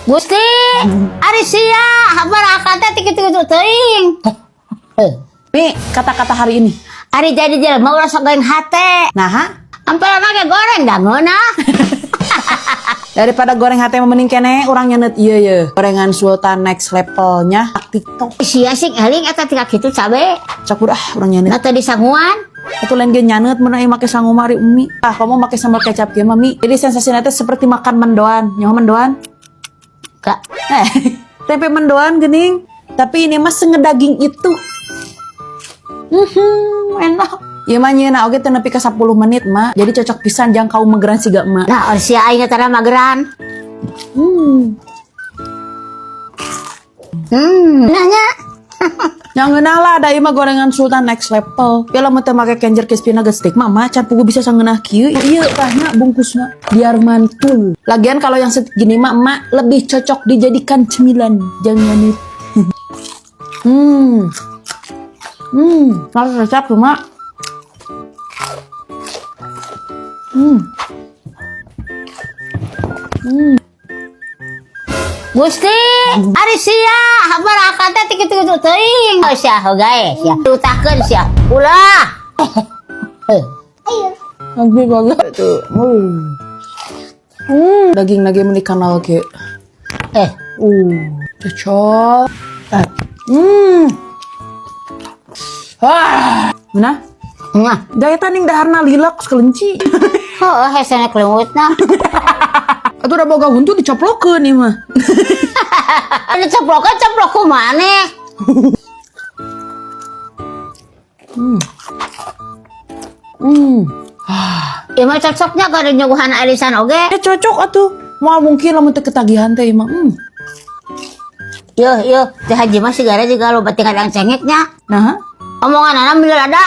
Gusti, ari sia, habar akal teh kitu-kitu teuing. Mi, kata-kata hari ini. Ari jadi jelema ulah sok goreng hate. Nah, Ampela ge goreng da ngeunah. Daripada goreng hate mending keneh urang nyenet ieu ye. Gorengan Sultan next levelnya TikTok. Sia sing eling eta tika kitu cabe. Cak udah urang nyenet. Na teu disanguan. Itu lain ge nyaneut mun euy make sangu mari umi. Ah, kamu make sambal kecap kieu mah, Mi. Jadi sensasinya teh seperti makan mendoan. Nyaho mendoan? Kak, Eh, tempe mendoan gening. Tapi ini mah sengedaging itu. Enak. Ieu mah nyieuna oge teu nepi ka 10 menit, Mak. Jadi cocok pisan jang kaum mageran siga emak. Nah, sia aing tara mageran. Nanya. Yang ngeunah lah da ieu mah gorengan Sultan next level. Ya lamun teu make Kenjer Crispy Nugget Stick mah mah can pugu bisa sangeunah kieu. Ieu tahna bungkusna biar mantul. Lagian kalau yang segini mah emak lebih cocok dijadikan cemilan. Jangan nyanit. Rasa resep tuh, Mak. Gusti, ari sia, habar akal teh kitu-kitu teuing. Oh, sia gae sia. Utahkeun sia. Ulah. Ayo. Lagi banget tuh. Daging lagi meni kanal ke. Eh, Cocok. Wah, nah, Nah, daya ning daharna lilak kelinci. Oh, hesena kelewutna. Atuh udah boga huntu dicoplokeun ieu mah. Ada ceplokan ceplok kumaneh. Ieu mah cocoknya kada nyuguhan arisan oge. Ya cocok atuh. Moal mungkin lamun teu ketagihan teh ieu mah. Yo yo, teh haji mah sigara juga loba tinggal cengeknya. Nah, Omongan anak ada.